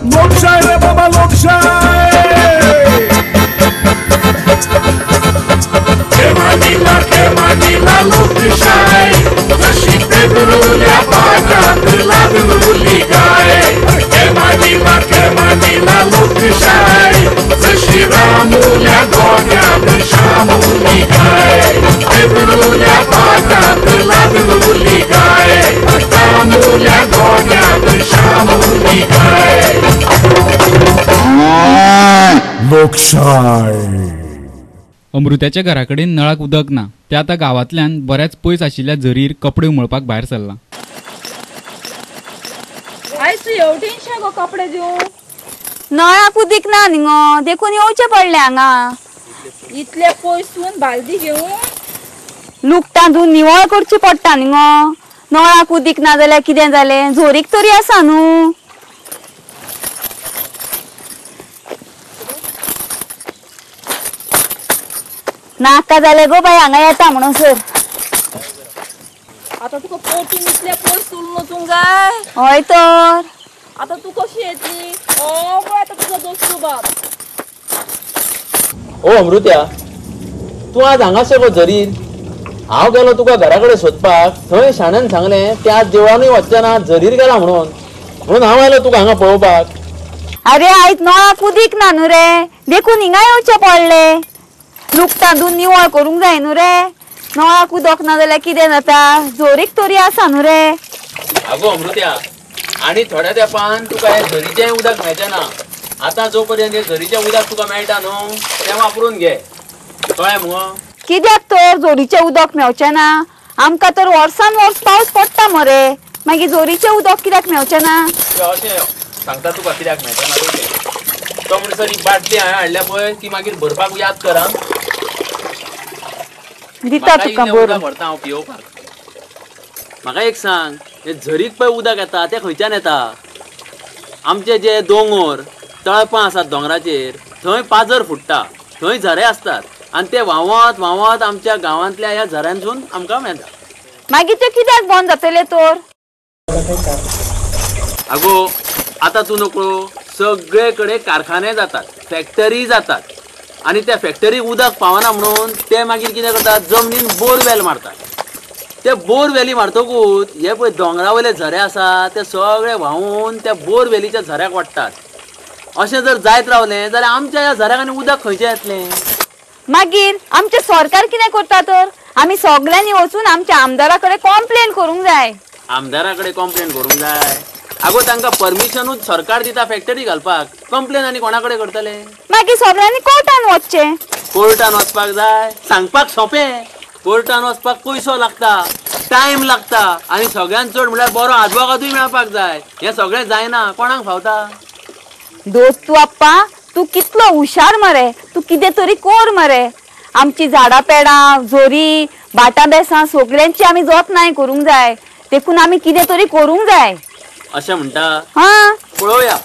लोकशाय रे बाबा लोकशाय. खेमानीला खेमानीला लोकशाय, जशी तेंदुल्या पाटात लागलुली गाय. खेमानीला खेमानीला लोकशाय, जशी रामुल्या गोट्यात शामुली गाय. तेंदुल्या पाटात लागलुली गाय, रामुल्या गोट्यात शामुली गाय. लोकशाय. अमृत्याच्या घराकडेन नळाक उदक ना. ते आतां गांवांतल्यान बऱ्याच पयस आशिल्ल्या झरीर कपडे उमळपाक भायर सरलां. आयज तूं येवटेनशें गो कपडे दिवं? नळाक उदीक ना न्ही गो, देखून येवचें पडलें हांगा. इतले पयसून बालदी घेवन लुगटां धुवन निवळ करची पडटा न्ही गो. नळाक उदीक ना जाल्यार कितें जालें, झोरीक तरी आसा न्हू. नाका जालें गो बाय हांगा येता म्हणून सर. आतां तुका पोटून इतले पयस चलून वचूंक जाय? हय तर. आतां तूं कशी येतली? हो गो आतां तुजो दोस्तू बाब. ओ अमृत्या, तूं आज हांगासर गो झरीर? हांव गेलो तुका घरा कडेन सोदपाक, थंय शाण्यान सांगलें ते आज देवळानूय वचचें ना, झरीर गेला म्हणून. म्हणून हांव आयलो तुका हांगा पळोवपाक. अरे आयज नळाक उदीक ना न्हू रे, देखून हिंगा येवचें पडलें. लुगटां धुवन निवळ करूंक जाय न्हू रे. नळाक उदक ना जाल्यार कितें जाता, झोरीक तरी आसा न्हू रे. आगो अमृत्या, आनी थोड्या तेंपान तुका हें झरीचेंय उदक मेळचें ना. आतां जो पर्यंत हें झरीचें उदक तुका मेळटा न्हू तें वापरून घे, कळ्ळें मुगो? कित्याक तर झोरीचें उदक मेवचें ना? आमकां तर वर्सान वर्स पावस पडटा मरे, मागीर झोरीचें उदक कित्याक मेवचें ना? अशें सांगता तुका कित्याक मेळचें ना तें. तो म्हणसर ही बाटली हांवें हाडल्या पळय ती मागीर भरपाक याद कर. दिता तुका उदक भरता हांव पियोवपाक. म्हाका एक सांग, हे झरीक पळय उदक येता तें खंयच्यान येता? आमचे जे दोंगर तळपां आसात दोंगराचेर, थंय पाजर फुट्टा, थंय झरे आसतात आनी ते व्हांवत व्हांवत आमच्या गांवांतल्या ह्या झऱ्यांसून आमकां मेळटा. मागीर ते कित्याक बंद जातले तर? आगो आतां तूं नकळो, सगळे कडेन कारखाने जातात, फॅक्टरी जातात आनी त्या फॅक्टरीक उदक पावना म्हणून ते मागीर कितें करतात, जमनीन बोरवेल मारतात. ते बोरवेली मारतकूच हे पळय दोंगरा वयले झरे आसा ते सगळे व्हांवून त्या बोरवेलीच्या झऱ्याक वाडटात. अशें जर जायत रावलें जाल्यार आमच्या ह्या झऱ्याक आनी उदक खंयचें येतलें? मागीर आमचें सरकार कितें करता तर? आमी सगळ्यांनी वचून आमच्या आमदारा कडेन कॉम्प्लेन करूंक जाय. आमदारा कडेन कॉम्प्लेन करूंक जाय? आगो तांकां परमिशनूच सरकार दिता फॅक्टरी घालपाक, कॉम्प्लेन आनी कोणा कडेन करतले? मागीर सगळ्यांनी कोर्टान वचचें. कोर्टान वचपाक जाय? सांगपाक सोंपें, कोर्टान वचपाक पयसो लागता, टायम लागता आनी सगळ्यांत चड म्हणल्यार बरो आदवोगादूय मेळपाक जाय. हें सगळें जायना, कोणाक फावता? दोस्त तूं आप्पा, तूं कितलो हुशार मरे, तूं कितें तरी कोर मरे. आमची झाडां पेडां झोरी भाटां बेसां सगळ्यांची आमी जतनाय करूंक जाय, देखून आमी कितें तरी करूंक जाय. अशें म्हणटा? हां, पळोवया.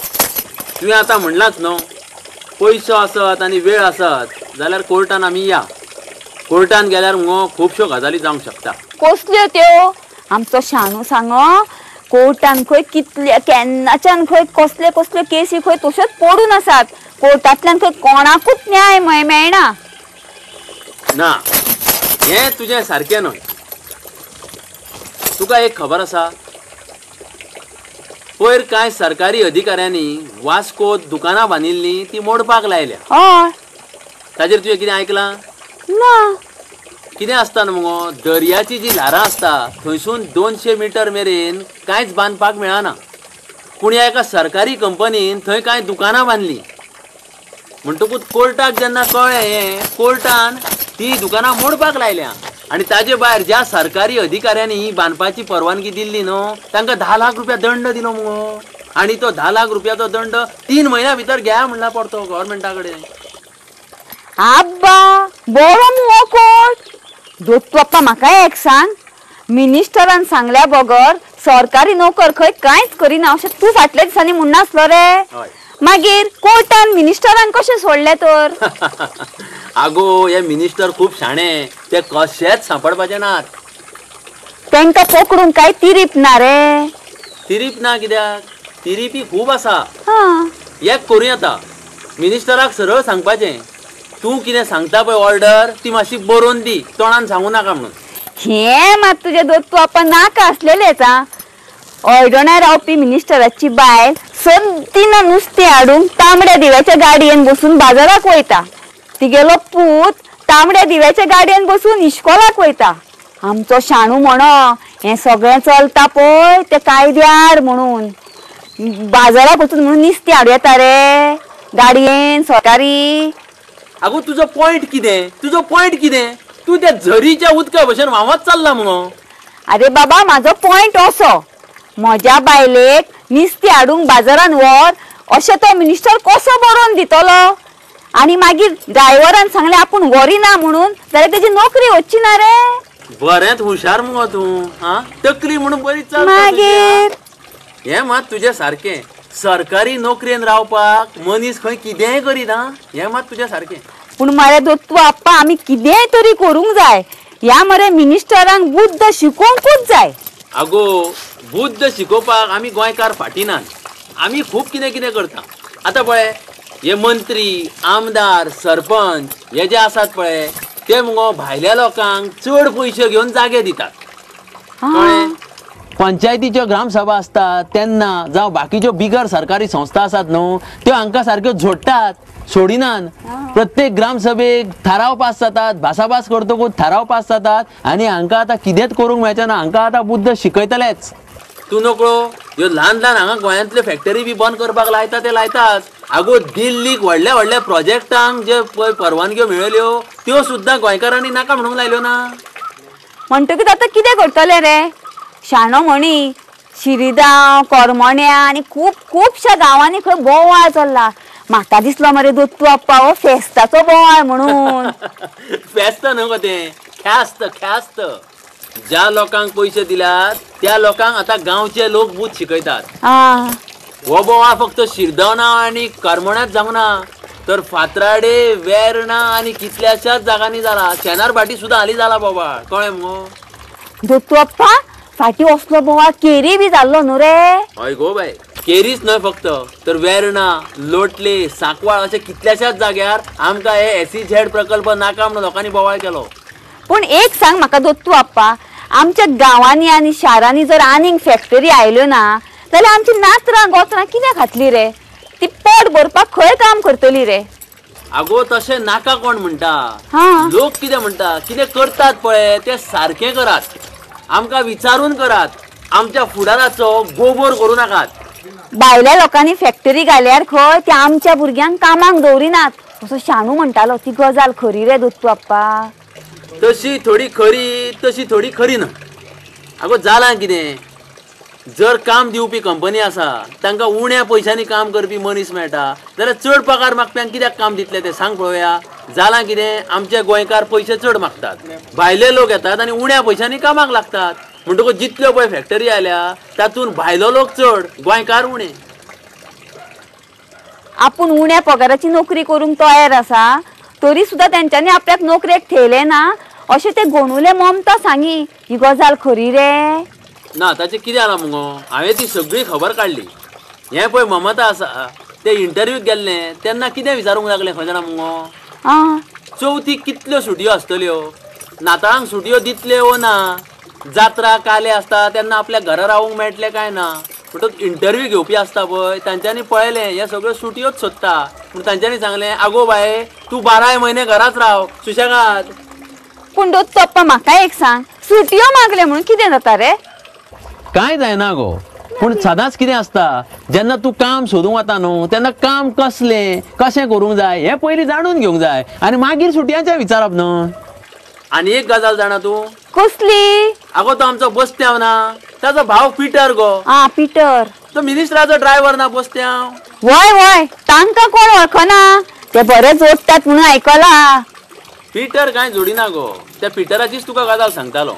तुवें आतां म्हणलाच न्हू, पयसो आसत आनी वेळ आसत जाल्यार कोर्टान आमी या. कोर्टान गेल्यार मुगो खुबश्यो गजाली जावंक शकता. कसल्यो त्यो? आमचो शाणू सांगो कोर्टान खंय कितले केन्नाच्यान खंय कसले कसल्यो केसी खंय तश्योच पडून आसात. कोर्टांतल्यान खंय कोणाकूच न्याय मेळना. ना, हें तुजें सारकें न्हय. तुका एक खबर आसा, पयर कांय सरकारी अधिकाऱ्यांनी वास्को दुकानां बांदिल्लीं ती मोडपाक लायल्या. हय, ताजेर तुवें कितें आयकलां? ना. कितें आसता न्हू मुगो, दर्याची जी ल्हारां आसता थंयसून 200 मिटर मेरेन कांयच बांदपाक मेळना. पूण ह्या एका सरकारी कंपनीन थंय कांय दुकानां बांदलीं. म्हणटकूच कोर्टाक जेन्ना कळ्ळें हें, कोर्टान ती दुकानां मोडपाक लायल्या आनी ताजे भायर ज्या सरकारी अधिकाऱ्यांनी बांदपाची परवानगी दिल्ली न्हू तांकां 10 लाख रुपया दंड दिलो मुगो. आनी तो 10 लाख रुपयाचो दंड 3 म्हयन्या भितर घेया म्हणला परतो गव्हर्मेंटा कडेन. आब्बा, बरो मुगो कोर्ट. दोतोप्पा म्हाका एक सांग, मिनिस्टरान सांगल्या बगर सरकारी नोकर खंय कांयच करिना अशें तूं फाटल्या दिसांनी म्हणनासलो रे? मागीर कोर्टान मिनिस्टरान कशें सोडलें तर? आगो, हे मिनिस्टर खूब शाणे, ते कशेच सांपडपाचे नात. तांकां पकडूंक काय तिरीप ना रे? तिरीप ना कित्याक, तिरीपी खूब आसा. एक करूं येता, मिनिस्टराक सरळ सांगपाचें, तूं कितें सांगता पळय ऑर्डर ती मातशी बरोवन दी, तोंडान सांगू नाका म्हणून. हें मात तुजें दत्तू आप्पा नाका आसलेलेंच. आं, ऑर्डोण्या रावपी मिनिस्टराची बायल सद्दिना नुस्तें हाडूंक तांबड्या दिव्याच्या गाडयेन बसून बाजाराक वयता. तिगेलो पूत तांबड्या दिव्याच्या गाडयेन बसून इश्कोलाक वयता. आमचो शाणू म्हणो हें सगळें चलता पळय तें कायद्यार म्हणून बाजाराक वचून म्हणून नुस्तें हाडूं येता रे गाडयेन सरकारी. आगो तुजो पॉयंट कितें? तुजो पॉयंट कितें? तूं त्या झरीच्या उदका भशेन व्हांवत चल्ला मुगो. अरे बाबा म्हाजो पॉयंट असो, म्हज्या बायलेक नुस्तें हाडूंक बाजारान व्हर अशें तो मिनिस्टर कसो बरोवन दितलो? आनी मागीर ड्रायव्हरान सांगलें आपूण व्हरिना म्हणून, जाल्यार तेजी नोकरी वचची ना रे. बरेंच हुशार मुगो तूं. आं, तकली म्हणून बरी चलता. मागीर हें मात तुजें सारकें, सरकारी नोकरेन रावपाक मनीस खंय कितेंय करीत. आं, हें मात तुजें सारकें. पूण मरे दत्तू आप्पा आमी कितेंय तरी करूंक जाय. ह्या मरे मिनिस्टरांक बुद्द शिकोवंकूच जाय. आगो बुद्द शिकोवपाक आमी गोंयकार फाटीं नात, आमी खूब कितें कितें करता. आतां पळय हे मंत्री, आमदार, सरपंच हे जे आसात पळय ते मुगो भायल्या लोकांक चड पयशे घेवन जागे दितात. कळ्ळें? पंचायतीच्यो ग्रामसभा आसतात तेन्ना जावं बाकीच्यो बिगर सरकारी संस्था आसात न्हू त्यो हांकां सारक्यो जोडटात, सोडिनात. प्रत्येक ग्रामसभेक थाराव पास जातात, भासाभास करतकूच थाराव पास जातात आनी हांकां आतां कितेंच करूंक मेळचें ना. हांकां आतां बुद्द शिकयतलेच. तूं नकळो ह्यो ल्हान ल्हान हांगा गोंयांतल्यो फॅक्टरी बी बंद करपाक लायता ते लायताच. आगो दिल्लीक व्हडल्या व्हडल्या प्रोजेक्टांक जे पळय परवानग्यो मेळ्ळ्यो त्यो सुद्दां गोंयकारांनी नाका म्हणूंक लायल्यो ना. म्हणटकीच आतां कितें करतले रे? शाणो म्हणी शिरिदांव, करमण्या आनी खूब खुबश्या गांवांनी खंय बोवाळ चल्ला. म्हाका दिसलो मरे दत्तू आप्पा हो फेस्ताचो बोवाळ म्हणून. फेस्त न्हू गो तें, ख्यास्त ख्यास्त. ज्या लोकांक पयशे दिल्यात त्या लोकांक आतां गांवचे लोक बूथ शिकयतात. हो बोवाळ फक्त शिरदोना आनी करमण्यात जावंक ना, तर फातराडे, वेर्णा आनी कितल्याशाच जागांनी जाला. शेनारभाटी सुद्दां हालीं जाला बोवाळ. कळ्ळें मुगो दत्तू आप्पा? फाटीं असलो बोवाळ केरी बी जाल्लो न्हू रे. हय गो बाय, केरीच न्हय फक्त, तर वेर्णा, लोटले, सांकवाळ अशे कितल्याशाच जाग्यार आमकां हे एसईझेड प्रकल्प नाका म्हणून लोकांनी बोवाळ केलो. पूण एक सांग म्हाका दत्तू आप्पा, आमच्या गांवांनी आनी शारांनी जर आनीक फॅक्टरी आयल्यो ना जाल्यार आमची नातरां गोत्रां कितें खातली रे? ती पोट भरपाक खंय काम करतली रे? आगो तशें नाका कोण म्हणटा? लोक कितें म्हणटा, कितें करतात पळय तें सारकें करात, आमकां विचारून करात, आमच्या फुडाराचो गोबोर करूं नाकात. भायल्या लोकांनी फॅक्टरी घाल्यार खंय ते आमच्या भुरग्यांक कामाक दवरिनात असो शाणू म्हणटालो. ती गजाल खरी रे दत्तू आप्पा? तशी थोडी खरी, तशी थोडी खरी ना. आगो जालां कितें, जर काम दिवपी कंपनी आसा तांकां उण्या पयशांनी काम करपी मनीस मेळटा जाल्यार चड पगार मागप्यांक कित्याक काम दितले ते सांग पळोवया. जालां कितें, आमचे गोंयकार पयशे चड मागतात, भायले लोक येतात आनी उण्या पयशांनी कामाक लागतात. म्हणटकूच जितल्यो पळय फॅक्टरी आयल्या तातूंत भायलो लोक चड, गोंयकार उणे. आपूण उण्या पगाराची नोकरी करूंक तयार आसा तरी सुद्दां तेंच्यांनी आपल्याक नोकरेक थेयलें ना अशें ते गोणुले ममता सांगी. ही गजाल खरी रे? ना, ताचें कितें जालां मुगो, हांवें ती सगळी खबर काडली. हें पळय ममता आसा ते इंटरव्यूक गेल्लें तेन्ना कितें विचारूंक लागलें खंय जाणा मुगो, चवथीक कितल्यो सुटयो आसतल्यो, नाताळांक सुटयो दितल्यो वो ना, जात्रा काले आसता तेन्ना आपल्या घरा रावूंक मेळटलें काय ना. म्हणटकच इंटरव्यू घेवपी आसता पळय तांच्यांनी पळयलें हे सगळ्यो सुटयोच सोदता म्हूण तांच्यांनी सांगलें आगो बाये तूं 12 म्हयने घराच राव सुशेगाद. पूण दत्तू आप्पा म्हाका एक सांग, सुटयो मागले म्हणून कितें जाता रे? कांय जायना गो, पूण सदांच कितें आसता जेन्ना तूं काम सोदूंक वता न्हू तेन्ना काम कसलें कशें करूंक जाय हें पयलीं जाणून घेवंक जाय आनी मागीर सुटयांचें विचारप न्हू. आनी एक गजाल जाणा तूं? कसली? आगो तो आमचो बस्त्यांव ना ताचो भाव पिटर गो. आं पिटर तो मिनिस्टराचो ड्रायव्हर ना बस्त्यांव? वय वय, तांकां कोण वळखना, ते बरे जोडटात म्हणून आयकलां. पिटर कांय जोडिना गो, त्या पिटराचीच तुका गजाल सांगतालो.